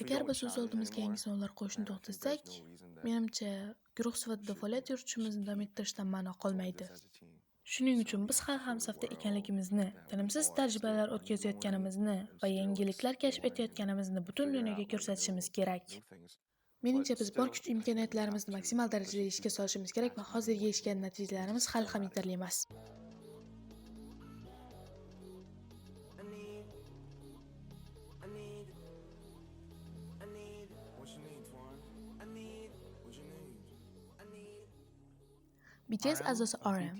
Agar biz o'z oldimizga yangi sinovlar qo'yishni to'xtatsak, menimcha, guruh sifatida faoliyat yuritishimizni davom ettirishdan ma'no qolmaydi. Shuning uchun biz hali ham safda ekanligimizni, tinimsiz tajribalar o'tkazayotganimizni va yangiliklar kashf etayotganimizni butun dunyoga ko'rsatishimiz kerak. Meningcha, biz bor kuch imkoniyatlarimizni maksimal darajada ishga solishimiz kerak va hozirga erishgan natijalarimiz hali ham yetarli emas. BTS a'zosi RM,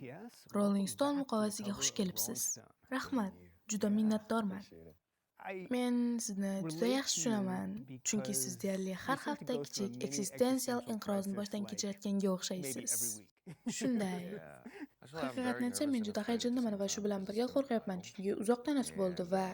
Rolling Stone muqovasiga xush kelibsiz. Rahmat, juda minnatdorman. Men sizni juda yaxshi tushunaman, chunki siz deyarli har hafta kichik ekzistensial inqirozni boshdan kechirayotganga o'xshaysiz. Shunday. Haqiqatni aytsam, men juda hayajondaman va shu bilan birga qo'rqyapman, chunki uzoq tanaffus bo'ldi va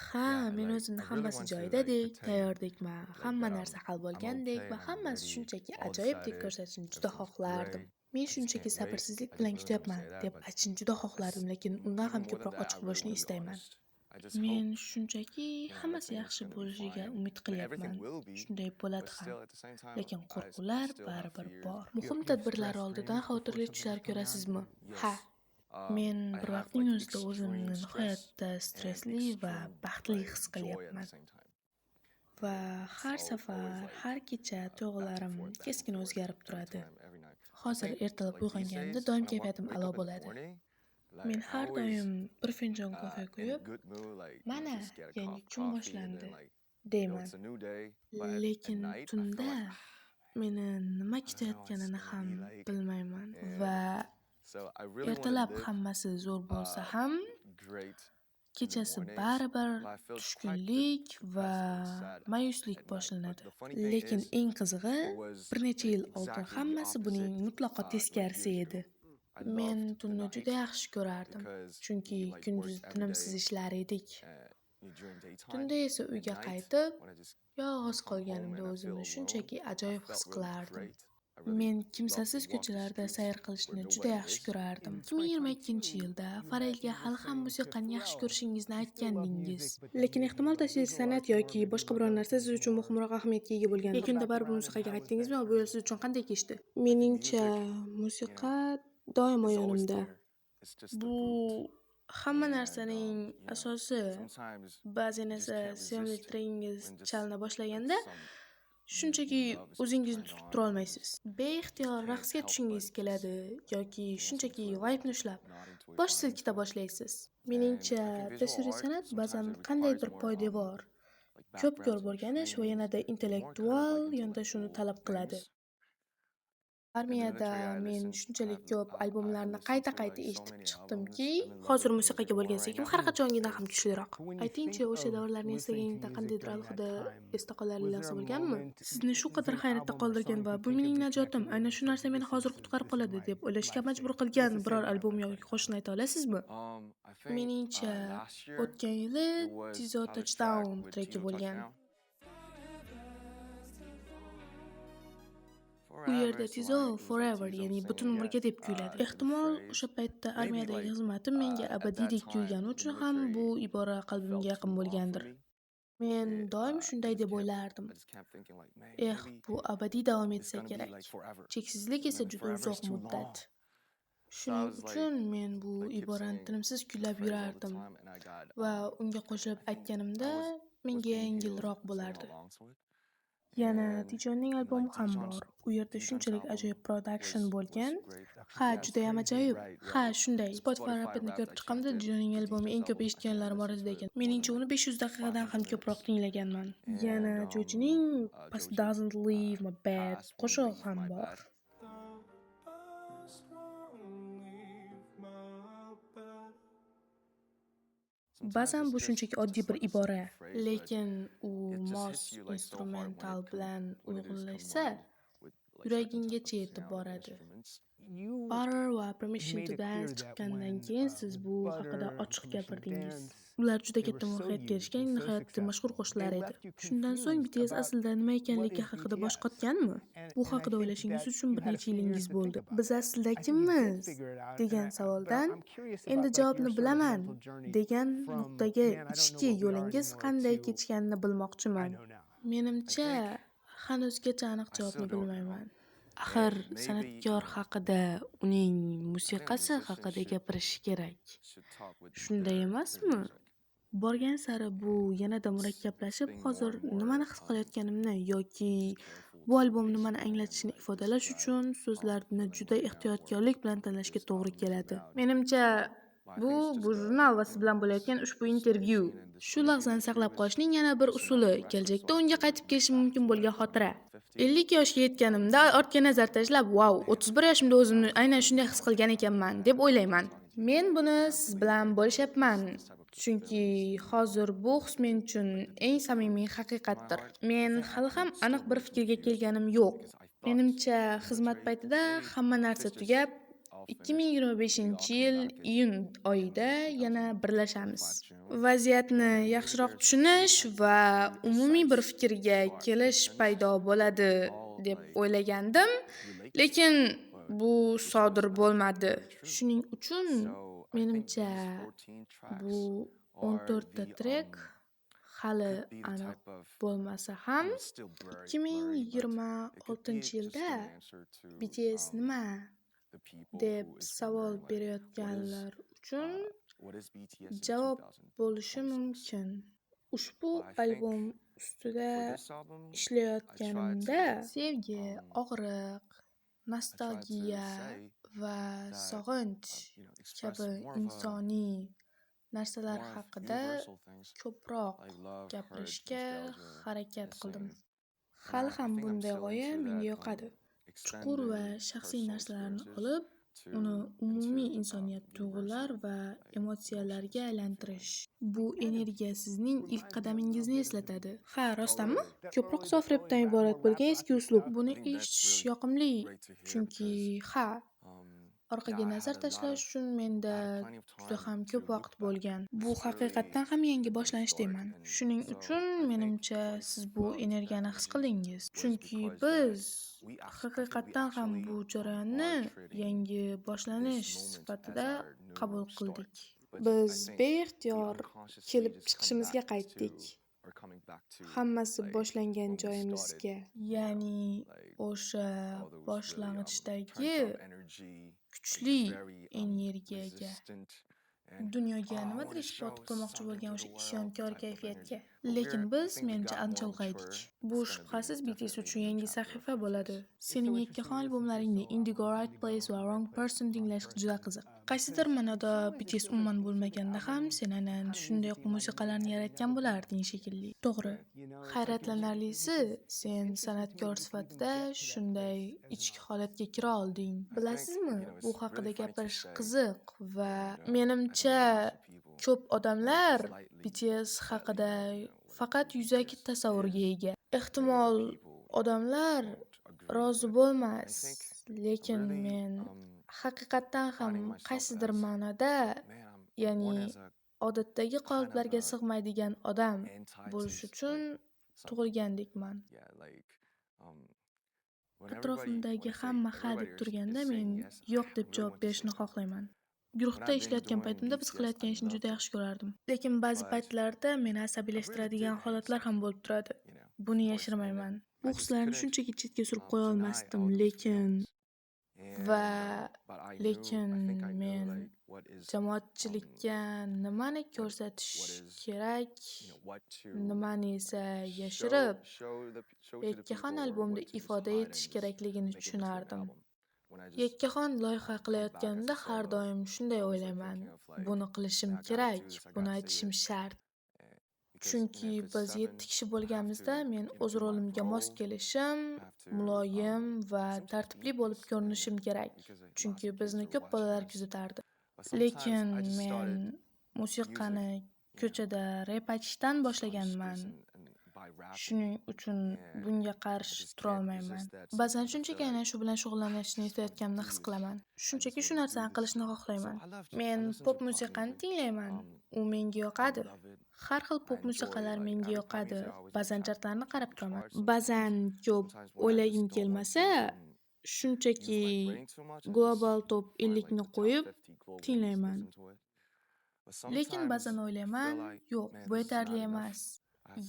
ha, men o'zimni hammasi joyidadek, tayordekman, hamma narsa hal bo'lgandek va hammasi shunchaki ajoyibdek ko'rsatishni juda xohlardim. Men shunchaki sabrsizlik bilan kutyapman, deb aytishni juda xohlardim, lekin undan ham ko'proq ochiq bo'lishni istayman. Men shunchaki hammasi yaxshi bo'lishiga umid qilyapman. Shunday bo'ladi ham. Lekin qo'rquvlar baribir bor. Muhim tadbirlar oldidan xavotirli tushlar ko'rasizmi? Ha. Men bir vaqtning o'zida o'zimni nihoyatda stressli va baxtli his qilyapman. Va har safar, har kecha tuyg'ularim keskin o'zgarib turadi. Hozir ertalab uyg'onganimda doim kayfiyatim a'lo bo'ladi. Men har doim bir finjon kofe quyib, mana yangi kun boshlandi, deyman. Lekin tunda meni nima kutayotganini ham bilmayman va ertalab hammasi zo'r bo'lsa ham, kechasi baribir tushkunlik va ma'yuslik boshlanadi. Lekin eng qizig'i, bir necha yil oldin hammasi buning mutlaqo teskarisi edi. Men tunni juda yaxshi ko'rardim, chunki kunduzi tinimsiz ishlar edik. Tunda esa uyga qaytib, yolg'iz qolganimda o'zimni shunchaki ajoyib his qilardim. Men kimsasiz ko'chalarda sayr qilishni juda yaxshi ko'rardim. 2022-yilda Farelga hali ham musiqani yaxshi ko'rishingizni aytgandingiz. Lekin ehtimol tasviriy san'at yoki boshqa biror narsa siz uchun muhimroq ahamiyatga ega bo'lgandir. Yakunda baribir musiqaga qaytdingizmi va bu yo'l siz uchun qanday kechdi? Meningcha, musiqa doimo yonimda. Bu hamma narsaning asosi. Ba'zan esa sevimli trekingiz chalina boshlaganda shunchaki o'zingizni tutib tura olmaysiz. Beixtiyor raqsga tushingiz keladi yoki shunchaki vibe'ni ushlab, bosh silkita boshlaysiz. Meningcha, tasviriy san'at ba'zan qandaydir poydevor, ko'p ko'rib o'rganish va yanada intellektual yondashuvni talab qiladi. Armiyada men shunchalik ko'p albomlarni qayta-qayta eshitib chiqdimki, hozir musiqaga bo'lgan sevgim har qachongidan ham kuchliroq. Aytingchi, o'sha davrlarni eslaganingda qandaydir alohida esda qolarli lahza bo'lganmi? Sizni shu qadar hayratda qoldirgan va bu mening najotim, aynan shu narsa meni hozir qutqarib qoladi deb o'ylashga majbur qilgan biror albom yoki qo'shiqni ayta olasizmi? Meningcha, o'tgan yili Tizo Touchdown treki bo'lgan. U yerda Tizo Forever, ya'ni butun umrga deb kuyladi. Ehtimol, o'sha paytda armiyadagi xizmatim menga abadiydek tuyulgani uchun ham bu ibora qalbimga yaqin bo'lgandir. Men doim shunday deb o'ylardim. Eh, bu abadiy davom etsa kerak. Cheksizlik esa juda uzoq muddat. Shuning uchun men bu iborani tinimsiz kuylab yurardim va unga qo'shilib aytganimda menga yengilroq bo'lardi. Yana Dijonning albomi ham bor. U yerda shunchalik ajoyib production bo'lgan. Ha, judayam ajoyib. Ha, shunday. Spotify Rapid'ni ko'rib chiqqanimda Dijonning albomi eng ko'p eshitganlarim orasida ekan. Meningcha, uni 500 daqiqadan ham ko'proq tinglaganman. Yana Jojining Past Doesn't Leave My Bed qo'shig'i ham bor. Ba'zan bu shunchaki oddiy bir ibora, lekin u mos instrumental bilan uyg'unlashsa, yuragingacha yetib boradi. Butter va Permission to Dance chiqqandan keyin siz bu haqida ochiq gapirdingiz. Ular juda katta muvaffaqiyatga erishgan nihoyatda mashhur qo'shiqlar edi. Shundan so'ng BTS aslida nima ekanligi haqida bosh qotganmi? Bu haqida o'ylashingiz uchun bir necha yilingiz bo'ldi. Biz aslida kimmiz? Degan savoldan endi javobni bilaman degan nuqtaga ichki yo'lingiz qanday kechganini bilmoqchiman. Menimcha, hanuzgacha aniq javobni bilmayman. Axir san'atkor haqida, uning musiqasi haqida gapirish kerak. Shunday emasmi? Borgan sari bu yanada murakkablashib, hozir nimani his qilayotganimni yoki bu albom nimani anglatishini ifodalash uchun so'zlarni juda ehtiyotkorlik bilan tanlashga to'g'ri keladi. Menimcha, bu jurnal va siz bilan bo'layotgan ushbu intervyu. Shu lahzani saqlab qolishning yana bir usuli, kelajakda unga qaytib kelishim mumkin bo'lgan xotira. 50 yoshga yetganimda ortga nazar tashlab, "Vau, 31 yoshimda o'zimni aynan shunday his qilgan ekanman", deb o'ylayman. Men buni siz bilan bo'lishyapman, chunki hozir bu his men uchun eng samimiy haqiqatdir. Men hali ham aniq bir fikrga kelganim yo'q. Menimcha, xizmat paytida hamma narsa tugab, 2025-yil iyun oyida yana birlashamiz. Vaziyatni yaxshiroq tushunish va umumiy bir fikrga kelish paydo bo'ladi deb o'ylagandim, lekin bu sodir bo'lmadi. Shuning uchun menimcha bu 14 ta trek hali aniq bo'lmasa ham 2026-yilda BTS nima deb savol berayotganlar uchun javob bo'lishi mumkin. Ushbu albom ustida ishlayotganimda sevgi, og'riq, nostalgiya va sog'inch kabi insoniy narsalar haqida ko'proq gapirishga harakat qildim. Hali ham bunday g'oya menga yoqadi. Chuqur va shaxsiy narsalarni olib, uni umumiy insoniyat tuyg'ular va emotsiyalarga aylantirish. Bu energiya sizning ilk qadamingizni eslatadi. Ha, rostdanmi? Ko'proq sof repdan iborat bo'lgan eski uslub. Buni eshitish yoqimli, chunki ha, orqaga nazar tashlash uchun menda juda ham ko'p vaqt bo'lgan. Bu haqiqatdan ham yangi boshlanish deyman. Shuning uchun menimcha siz bu energiyani his qildingiz. Chunki biz haqiqatdan ham bu jarayonni yangi boshlanish sifatida qabul qildik. Biz beixtiyor kelib chiqishimizga qaytdik. Hammasi boshlangan joyimizga, ya'ni o'sha boshlang'ichdagi kuchli energiyaga, dunyoga nimadir isbot qilmoqchi bo'lgan o'sha isyonkor kayfiyatga. Lekin biz, menimcha, ancha ulg'aydik. Bu shubhasiz BTS uchun yangi sahifa bo'ladi. Sening yakkaxon albomlaringni Indigo, Right Place va Wrong Person tinglash juda qiziq. Qaysidir ma'noda BTS umuman bo'lmaganda ham sen aynan shunday musiqalarni yaratgan bo'larding shekilli. To'g'ri. Hayratlanarlisi, sen san'atkor sifatida shunday ichki holatga kira olding. Bilasizmi, bu haqida gapirish qiziq va menimcha ko'p odamlar BTS haqida faqat yuzaki tasavvurga ega. Ehtimol, odamlar rozi bo'lmas, lekin men haqiqatdan ham qaysidir ma'noda, ya'ni odatdagi qoliplarga sig'maydigan odam bo'lish uchun tug'ilgandekman. Atrofimdagi hamma ha deb turganda men yo'q deb javob berishni xohlayman. Guruhda ishlayotgan paytimda biz qilayotgan ishni juda yaxshi ko'rardim. Lekin ba'zi paytlarda meni asabiylashtiradigan holatlar ham bo'lib turadi. Buni yashirmayman. Bu hislarni shunchaki chetga surib qo'ya olmasdim, lekin men jamoatchilikka nimani ko'rsatish kerak, nimani esa yashirib, yakkaxon albomda ifoda etish kerakligini tushunardim. Yakkaxon loyiha qilayotganimda har doim shunday o'ylayman. Buni qilishim kerak, buni aytishim shart. Chunki biz 7 kishi bo'lganimizda men o'z rolimga mos kelishim, muloyim va tartibli bo'lib ko'rinishim kerak. Chunki bizni ko'p bolalar kuzatardi. Lekin men musiqani ko'chada rep aytishdan boshlaganman. Shuning uchun bunga qarshi turolmayman. Ba'zan shunchaki aynan shu bilan shug'ullanishni istayotganimni his qilaman. Shunchaki shu narsani qilishni xohlayman. Men pop musiqani tinglayman. U menga yoqadi. Har xil pop musiqalar menga yoqadi. Ba'zan chartlarni qarab turaman. Ba'zan ko'p o'ylagim kelmasa, shunchaki Global Top 50 ni qo'yib tinglayman. Lekin ba'zan o'ylayman, yo'q, bu yetarli emas.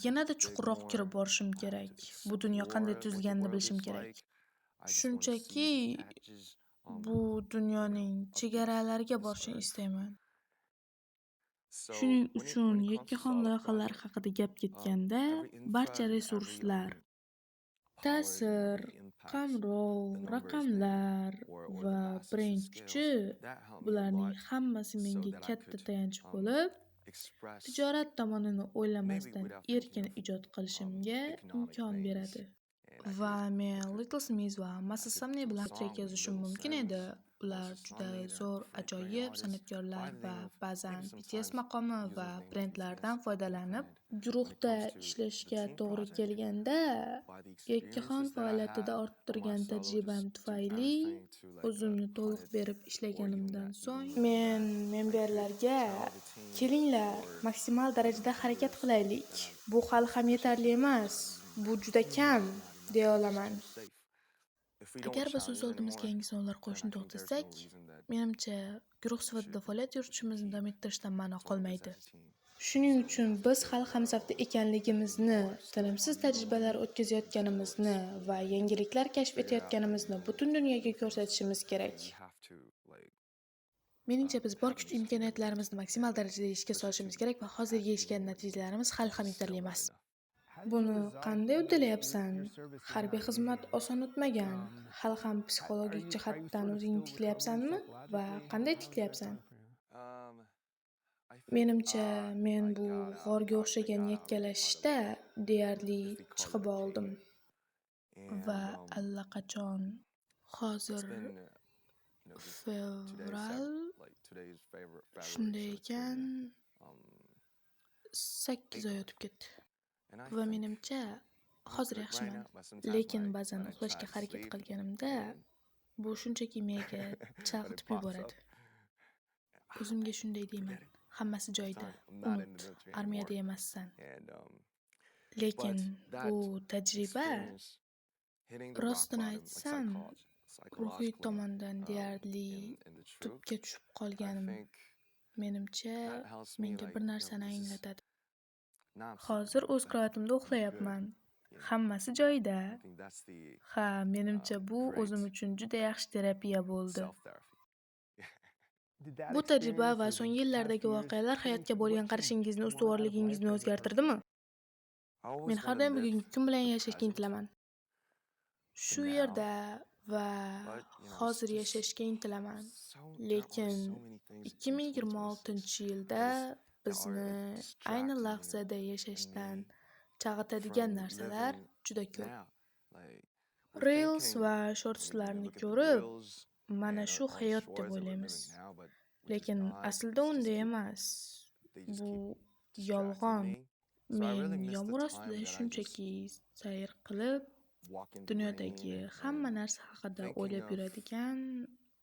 Yanada chuqurroq kirib borishim kerak. Bu dunyo qanday tuzilganini bilishim kerak. Shunchaki bu dunyoning chegaralariga borishni istayman. Shuning uchun yakkaxon loyihalar haqida gap ketganda, barcha resurslar, ta'sir, qamrov, raqamlar va brend kuchi, bularning hammasi menga katta tayanch bo'lib, tijorat tomonini o'ylamasdan erkin ijod qilishimga imkon beradi. Va men Little Smith va Masa Samney bilan trek yozishim mumkin edi. Ular juda zo'r, ajoyib san'atkorlar va ba'zan BTS maqomi va brendlaridan foydalanib, guruhda ishlashga to'g'ri kelganda, yakkaxon faoliyatida orttirgan tajribam tufayli o'zimni to'liq berib ishlaganimdan so'ng, men memberlarga kelinglar, maksimal darajada harakat qilaylik. Bu hali ham yetarli emas, bu juda kam, deya olaman. Agar biz o'z oldimizga yangi sinovlar qo'yishni to'xtatsak, menimcha, guruh sifatida faoliyat yuritishimizni davom ettirishdan ma'no qolmaydi. Shuning uchun biz hali ham safda ekanligimizni, tinimsiz tajribalar o'tkazayotganimizni va yangiliklar kashf etayotganimizni butun dunyoga ko'rsatishimiz kerak. Meningcha, biz bor kuch imkoniyatlarimizni maksimal darajada ishga solishimiz kerak va hozirgi erishgan natijalarimiz hali ham yetarli emas. Buni qanday uddalayapsan? Harbiy xizmat oson o'tmagan. Hali ham psixologik jihatdan o'zingni tiklayapsanmi va qanday tiklayapsan? Menimcha, men bu g'orga o'xshagan yakkalashishda deyarli chiqib oldim. Va allaqachon hozir fevral, shunday ekan, 8 oy o'tib ketdi. Va menimcha, hozir yaxshiman. Lekin ba'zan uxlashga harakat qilganimda, bu shunchaki miyaga chalg'itib yuboradi. O'zimga shunday deyman: hammasi joyida, unut, armiyada emassan. Lekin bu tajriba, rostini aytsam, ruhiy tomondan deyarli tubga tushib qolganim, menimcha, menga bir narsani anglatadi. Hozir o'z krovatimda uxlayapman. Hammasi joyida. Ha, menimcha, bu o'zim uchun juda yaxshi terapiya bo'ldi. Bu tajriba va so'nggi yillardagi voqealar hayotga bo'lgan qarashingizni, ustuvorligingizni o'zgartirdimi? Men har doim bugungi kun bilan yashashga intilaman. Shu yerda va hozir yashashga intilaman. Lekin 2026-yilda bizni ayni lahzada yashashdan chalg'itadigan narsalar juda ko'p. Reels va shortslarni ko'rib, mana shu hayot deb o'ylaymiz. Lekin aslida unday emas. Bu yolg'on. Men yomg'ir ostida shunchaki sayr qilib, dunyodagi hamma narsa haqida o'ylab yuradigan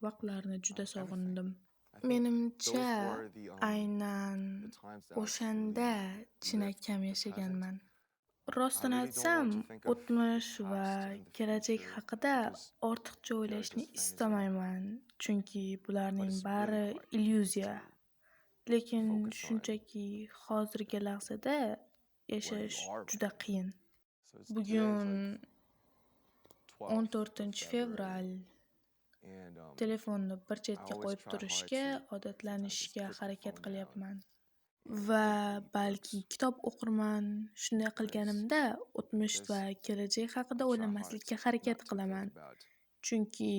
vaqtlarni juda sog'indim. Menimcha, aynan o'shanda chinakam yashaganman. Rostini aytsam, o'tmish va kelajak haqida ortiqcha o'ylashni istamayman, chunki bularning bari illyuziya. Lekin shunchaki hozirgi lahzada yashash juda qiyin. Bugun 14-fevral. Telefonni bir chetga qo'yib turishga odatlanishga harakat qilyapman. Va balki kitob o'qirman. Shunday qilganimda o'tmish va kelajak haqida o'ylamaslikka harakat qilaman. Chunki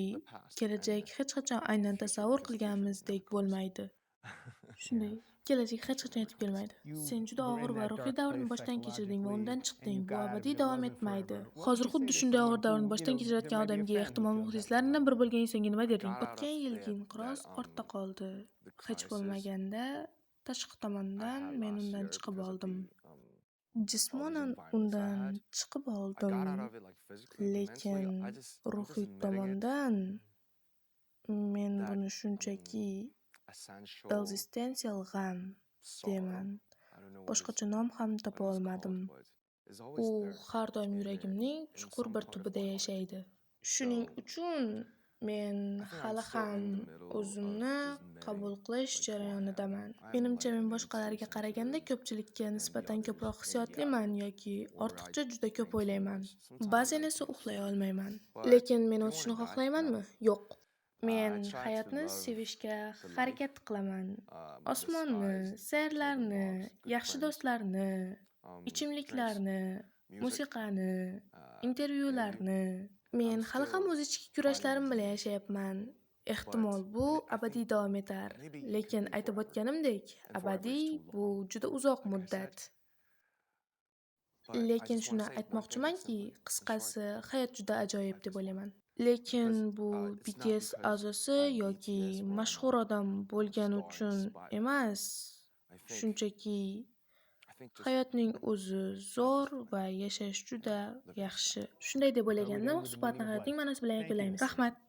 kelajak hech qachon aynan tasavvur qilganimizdek bo'lmaydi. Shunday, kelajak hech qachon yetib kelmaydi. Sen juda og'ir va ruhiy davrni boshdan kechirding va undan chiqding. Bu abadiy davom etmaydi. Hozir xuddi shunday og'ir davrni boshdan kechirayotgan odamga, ehtimol muxlislaringdan biri bo'lgan insonga nima derding? O'tgan yilgi inqiroz ortda qoldi. Hech bo'lmaganda tashqi tomondan men undan chiqib oldim. Jismonan undan chiqib oldim, lekin ruhiy tomondan men buni shunchaki ekzistensial g'am deyman. Boshqacha nom ham topa olmadim. U har doim yuragimning chuqur bir tubida yashaydi. Shuning uchun Men hali ham o'zimni qabul qilish jarayonidaman. Menimcha, men boshqalarga qaraganda ko'pchilikka nisbatan ko'proq hissiyotliman yoki ortiqcha juda ko'p o'ylayman. Ba'zan esa uxlay olmayman. Lekin men o'tishni xohlaymanmi? Yo'q. Men hayotni sevishga harakat qilaman. Osmonni, sayrlarni, yaxshi do'stlarni, ichimliklarni, musiqani, intervyularni. Men hali ham o'z ichki kurashlarim bilan yashayapman. Ehtimol bu abadiy davom etar. Lekin aytib o'tganimdek, abadiy bu juda uzoq muddat. Lekin shuni aytmoqchimanki, qisqasi, hayot juda ajoyib deb o'ylayman. Lekin bu BTS a'zosi yoki mashhur odam bo'lgani uchun emas, shunchaki hayotning o'zi zo'r va yashash juda yaxshi. Shunday deb o'ylagandim, suhbatni hayotning ma'nosi bilan yakunlaymiz. Rahmat.